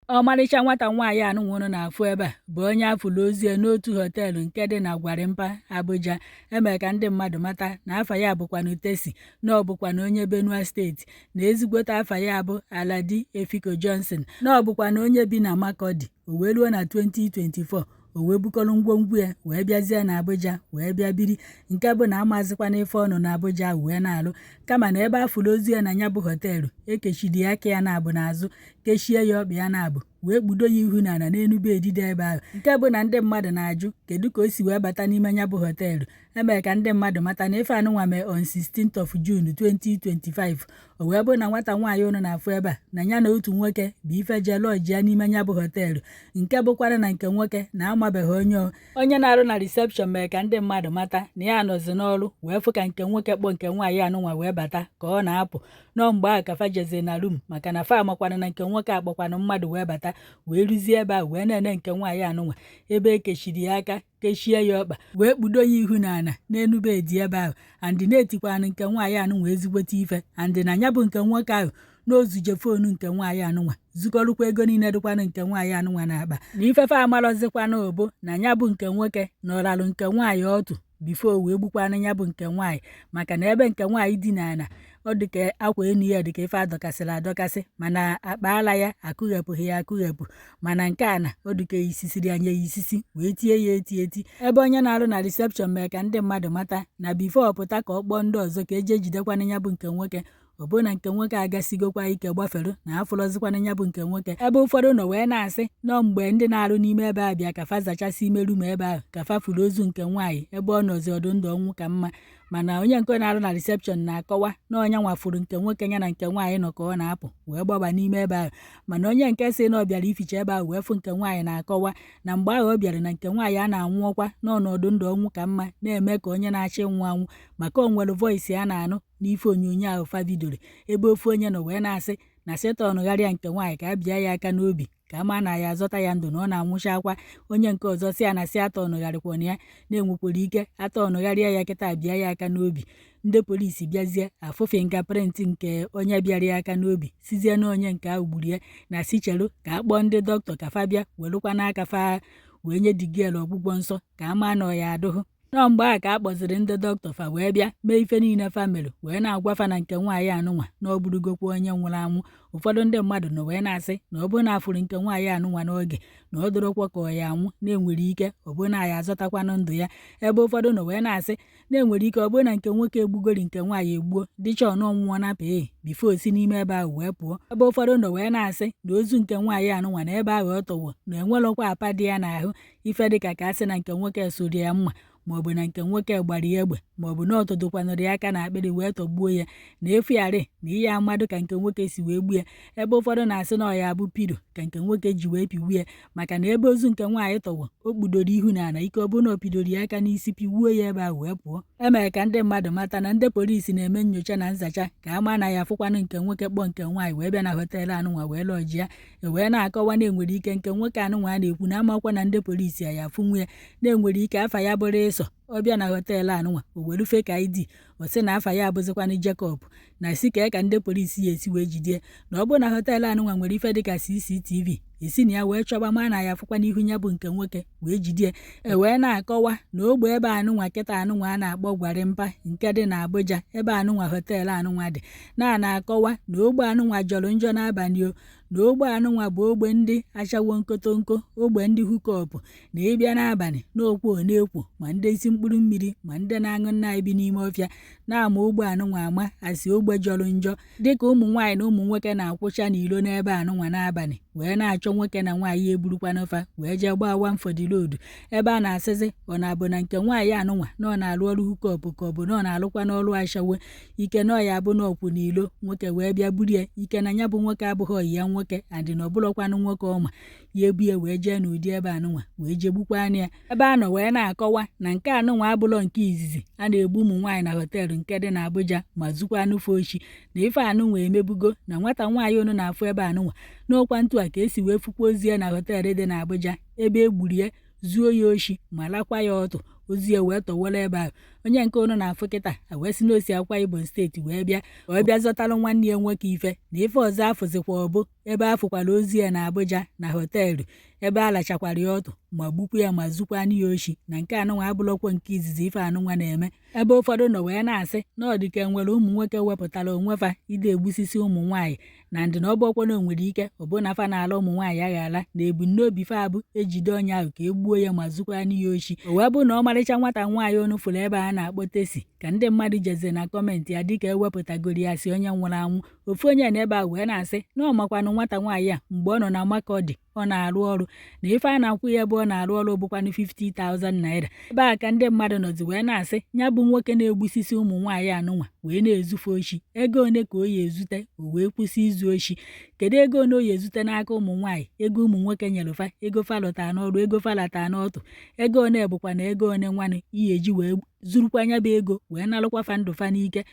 Ọmarịcha nwata nwaanyị a nụnwa na-afụ ebe a bụ onye afụlụ ozu ya n'otu họteelụ nke dị na Gwarimpa, Abuja. Emere ka ndị mmadụ mata na afa ya bụkwanụ Tessy, na ọ bụkwanụ onye Benue Steeti, na ezigbote afa ya bụ Aladi Efiko Johnson, na ọ bụkwanụ onye bi na Makurdi. O wee ruo na 2024, o wee bukọrọ ngwongwo ya wee bịazie na Abuja wee bịa biri, nke bụ na amazikwana ife ọ nọ na Abuja wee na-alụ, kama na ebe afụrụ ozu ya na ya bụ họteelụ, ekechiri ya aka ya na-abụ n'azụ, kechie ya ọkpa ya na-abụ, wee kpudo ya ihu n'ala n'elu bed dị ebe ahụ, nke bụ na ndị mmadụ na-ajụ kedu ka o si wee bata n'ime ya bụ họteelụ. Emere ka ndị mmadụ mata na ife anụnwa mee on 16th of June 2025. O wee bụrụ na nwata nwaanyị ụnụ na-afụ ebe a na ya na otu nwoke bụ ife jee lodge ya n'ime ya bụ họteelụ, nke bụkwara na nke nwoke na-amabeghị onye onye na-arụ na reception. Mere ka ndị mmadụ mata na ya nọzi n'ọrụ wee fụ ka nke nwoke kpọ nke nwaanyị anụnwa wee bata ka ọ na-apụ nọọ. Mgbe ahụ ka fa jezie na room, maka na fa makwana na nke nwoke akpọkwanụ mmadụ wee bata, wee ruzie ebe ahụ wee na-ene nke nwaanyị anụnwa ebe e kechiri ya aka, kechie ya ọkpa, wee kpudo ya ihu n'ala n'enu bed ebe ahụ, and na-etikwanụ nke nwaanyị anụnwa ezigbote ife, and na ya bụ nke nwoke ahụ n'ozuje phone nke nwaanyị anụnwa, zukọrụkwa ego niile dịkwanụ nke nwaanyị anụnwa na-akpa. Na ifefe amarọzikwanụ bụ na ya bụ nke nwoke nọralụ nke nwaanyị ọtụ before wee gbukwanụ ya bụ nke nwaanyị, maka na ebe nke nwaanyị dị n'ala, ọ dịka akwa enu ya dịka ife adọkasịrị adọkasị, mana akpa ala ya akụghepụghị ya akụghepụ, mana nke a na ọ dịka isisiri anya ya isisi wee tie ya eti eti. Ebe onye na-arụ na reception mere ka ndị mmadụ mata na before pụta ka ọ kpọọ ndị ọzọ ka eje jidekwana ya bụ nke nwoke, ọ bụrụ na nke nwoke agasigokwa ike gbafere na afụrọzikwana ya bụ nke nwoke. Ebe ụfọdụ nọ wee na-asị nọ mgbe ndị na-arụ n'ime ebe a bịa ka fa zachasị ime room ebe ahụ ka fa furu ozu nke nwaanyị ebe ọ nọzi ọdụ ndụ ọnwụ ka mma. Mana onye nke na-arụ na reception na-akọwa na onye nwafuru nke nwoke ya na nke nwaanyị nọ ka ọ na-apụ wee gbaba n'ime ebe ahụ. Mana onye nke si na ọ bịara ificha ebe ahụ wee fụ nke nwaanyị na-akọwa na mgbe ahụ ọ bịara na nke nwaanyị a na-anwụ ọkwa n'ọnọdụ ndụ ọnwụ ka mma, na-eme ka onye na-achọ ịnwụ anwụ, maka o nwere voice a na-anụ n'ife onyonyo ahụ fa bidoro, ebe ofu onye nọ wee na-asị na sịtọnụgharịa nke nwaanyị ka a bịa ya aka n'obi ka ama na ya azọta ya ndụ, na ọ na-anwụcha akwa. Onye nke ọzọ si ya na si atọnụgharịkwana ya, na-enwekwara ike atọnụgharịa ya kịta bịa ya aka n'obi. Ndị polisi bịazie afụ fingerprint nke onye bịara ya aka n'obi, sizie na onye nke ahụ gburu ya, na si cheru ka a kpọọ ndị dọkịta ka fa bịa welụkwa n'aka fa wee nye the girl ọgwụgwọ nsọ ka ama na ọ ya adụghụ. Nọ mgbe ahụ ka a kpọziri ndị dọkịta, fa wee bịa mee ife niile fa mere, wee na-agwa fa na nke nwaanyị anụnwa na ọ bụrụgokwa onye nwụrụ anwụ. Ụfọdụ ndị mmadụ nọ wee na-asị na ọ bụrụ na afụrụ nke nwaanyị anụnwa n'oge, na ọ dụrụkwa ka ọ ya anwụ, na-enwere ike ọ bụrụ na ya azọtakwanụ ndụ ya. Ebe ụfọdụ nọ wee na-asị na-enwere ike ọ bụrụ na nke nwoke egbugori nke nwaanyị egbuo dịcha ọnụ ọnwụọ na pee before si n'ime ebe ahụ wee pụọ. Ebe ụfọdụ nọ wee na-asị na ozu nke nwaanyị anụnwa na ebe ahụ ọ tọwọ na enwerọkwa apa dị ya n'ahụ, ife dịka ka a sị na nke nwoke sụrụ ya mma, maọbụ na nke nwoke gbara ya egbe, maọbụ na ọ tọdokwanụrụ ya aka na akpịrị wee tọgbuo ya, na efugharị na ihe amadụ ka nke nwoke si wee gbuo ya. Ebe ụfọdụ na-asị na ọ ya bụ pillow ka nke nwoke ji wee pigbuo ya, maka na ebe ozu nke nwaanyị tọwọ, o kpudoro ihu n'ala, ike ọ bụrụ na o pidoro ya aka n'isi pigbuo ya ebe ahụ wee pụọ. Emere ka ndị mmadụ mata na ndị polisi na-eme nyocha na nzacha ka ama na ya afụkwanụ nke nwoke kpọ nke nwaanyị wee bịa na họteelụ anụnwa wee lodge ya. E wee na-akọwa na enwere ike nke nwoke anụnwa a na-ekwu na amakwa na ndị polisi a ya afụnwu ya, na-enwere ike afa ya bụrụ ịsọ ọ bịa na họteelụ anụnwa, o were fake ID, ọ sị na afa ya abụzikwanụ Jacob, na si ka ka ndị polisi ya esi wee jide, na ọ bụrụ na họteelụ anụnwa nwere ife dịka CCTV, esi na ya wee chọba ma na ya afụkwa n'ihu ya bụ nke nwoke wee jide. E wee na-akọwa na ogbe ebe anụnwa kịta anụnwa a na-akpọ Gwarimpa nke dị na Abuja, ebe anụnwa họteelụ anụnwa dị, na na-akọwa na ogbe anụnwa jọrọ njọ n'abalị o, na ogbe anụnwa bụ ogbe ndị achawo nkotonko, ogbe ndị hookup, na ịbịa n'abalị n'okwu na-ekwo, ma ndị isi mkpụrụ mmiri ma ndị na-aṅụ nna bi n'ime ọfịa na-ama ogbe anụnwa ama asị ogbe jọrọ njọ, dịka ụmụ nwaanyị na ụmụ nwoke na-akwụcha n'ilo n'ebe anụnwa n'abalị wee na-achọ nwoke na nwaanyị eburukwanụ fa wee jee gbaa one for the road. Ebe a na-asịzi ọ na-abụ na nke nwaanyị anụnwa na ọ na-alụ ọrụ hookup, ka ọ bụ na ọ na-alụkwa n'ọrụ ashawo, ike na ọ ya abụ na ọkwụ n'ilo nwoke wee bịa buru ya, ike na ya bụ nwoke abụghị ọyị ya nwoke, adị na ọ bụrụkwanụ nwoke ọma ya ebu ya wee jee n'ụdị ebe anụnwa wee jee gbukwanụ ya. Ebe a nọ wee na-akọwa na nke anụnwa abụrọ nke izizi a na-egbu ụmụ nwaanyị na họteelụ nke dị na Abuja ma zukwa anụfe ochi, na ife anụnwa emebugo na nwata nwaanyị unu na-afụ ebe anụnwa n'ọkwa ntu a ka esi wee fukwa ozu ya na họteelụ dị na Abuja, ebe e gburu ya, zuo ya oshi ma lakwa ya ọtụ. Ozu ya wee tọwọrọ ebe ahụ. Onye nke ụnụ na-afụ kịta wee sị na o si Akwa Ibom steeti wee bịa ka ọ bịa zọtalụ nwanne ya nwoke ife. Na ife ọzọ afụzikwa ọbụ ebe afụkwara ozu ya na Abuja na họteelụ, ebe a lachakwara ya ọtụ ma gbukwa ya ma zukwanụ ya oshi. Na nke anụnwa abụrụkwa nke izizi ife anụnwa na-eme. Ebe ụfọdụ nọ wee na-asị na ọ dị ka enwere ụmụ nwoke wepụtara onwe fa ide egbusisi ụmụ nwaanyị na ndị na ọ bụkwa na o nwere ike ọ bụ na fa na-ala ụmụ nwaanyị aghala na ebumnobi fa abụ ejide onye ahụ ka e gbuo ya ma zukwanụ ya oshi. O wee bụ na ọmarịcha nwata nwaanyị unu fụrụ ebe a na-akpọ Tessy ka ndị mmadụ jeze na comment ya dịka ewepụtagoro ya si onye nwụrụ anwụ. Ofu onye na ebe a wee na-asị na ọ makwanụ nwata nwaanyị a mgbe ọ nọ na Makurdi ọ na-arụ ọrụ, na ife a na-akwụ ya ebe ọ na-arụ ọrụ bụkwanụ 50,000 naira. Ebe a ka ndị mmadụ nọzi wee na-asị ya bụ nwoke na-egbusisi ụmụ nwaanyị anụnwa wee na-ezufe oshi, ego one ka o ya ezute o wee kwụsị izu oshi? Kedu ego one o ya ezute n'aka ụmụ nwaanyị, ego ụmụ nwoke nyere fa, ego fa lụta n'ọrụ, ego fa lata n'ọtụ, ego one bụkwa na ego one nwanụ ihe eji wee zurukwa anya bụ ego wee nalụkwa fa ndụ fa n'ike?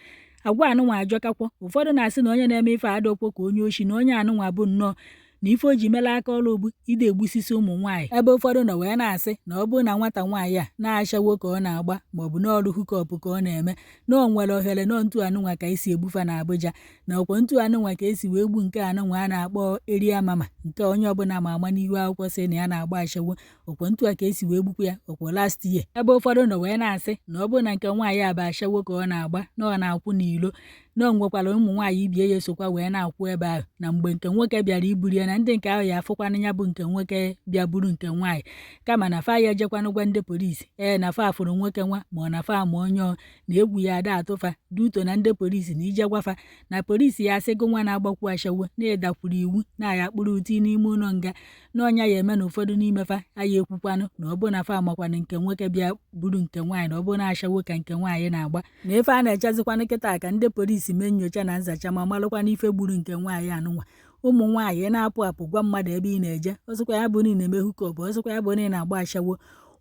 Agwa anụnwa ajọkakwọ. Ụfọdụ na-asị na onye na-eme ife adọkwo ka onye oshi, na onye anụnwa bụ nnọọ na ife o ji mere aka ọrụ bụ ide egbusisi ụmụ nwaanyị. Ebe ụfọdụ nọ wee na-asị na ọ bụrụ na nwata nwaanyị a na-ashawo ka ọ na-agba maọbụ n'ọrụ hookup ka ọ na-eme, na o nwere ohere nọ ntu anụnwa ka esi egbufa na Abuja, na ọkwa ntu anụnwa ka esi wee gbu nke anụnwa a na-akpọ Area Mama, nke onye ọbụla ma ama n'ihu akwụkwọ sị na ya na-agba ashawo, ọkwa ntu a ka esi wee gbukwa ya ọkwa last year. Ebe ụfọdụ nọ wee na-asị na ọ bụrụ na nke nwaanyị a bụ ashawo ka ọ na-agba, na ọ na-akwụ n'ilo, na o nwekwara ụmụ nwaanyị ibie ya esokwa wee na-akwụ ebe ahụ, na mgbe nke nwoke bịara iburu ya na ndị nke ahụ ya afụkwanụ ya bụ nke nwoke bịa buru nke nwaanyị, kama na fa ya ejekwanụ gwa ndị polisi ee na fa fụrụ nwoke nwa ma ọ na fa ma onye ọ na egwu ya ada atụfa duto na ndị polisi na ije gwafa na polisi ya asị gụ nwa na-agbakwu ashawo na ịdakwuru iwu na ya akpụrụ uti n'ime ụlọ nga, na ọnya ya eme na ụfọdụ n'ime fa aya ekwukwanụ na ọ bụ na fa makwanụ nke nwoke bịa buru nke nwaanyị, na ọ bụ na ashawo ka nke nwaanyị na-agba. Na ife a na-echezikwanụ kịta ka ndị polisi mee nyocha na nzacha ma malụkwanụ ife gburu nke nwaanyị anụnwa. Ụmụ nwaanyị na-apụ apụ, gwa mmadụ ebe ị na-eje, ọsịkwa ya bụ na ị na-eme hookup, ọsịkwa ya bụ na ị na-agba ashawo,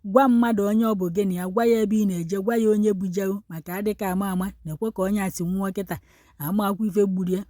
gwa mmadụ onye ọ bụ gị na ya, gwa ya ebe ị na-eje, gwa ya onye bujeu, maka adịka ama ama na-ekwe ka onye a si nwụọ kịta amakwa ife gburu ya.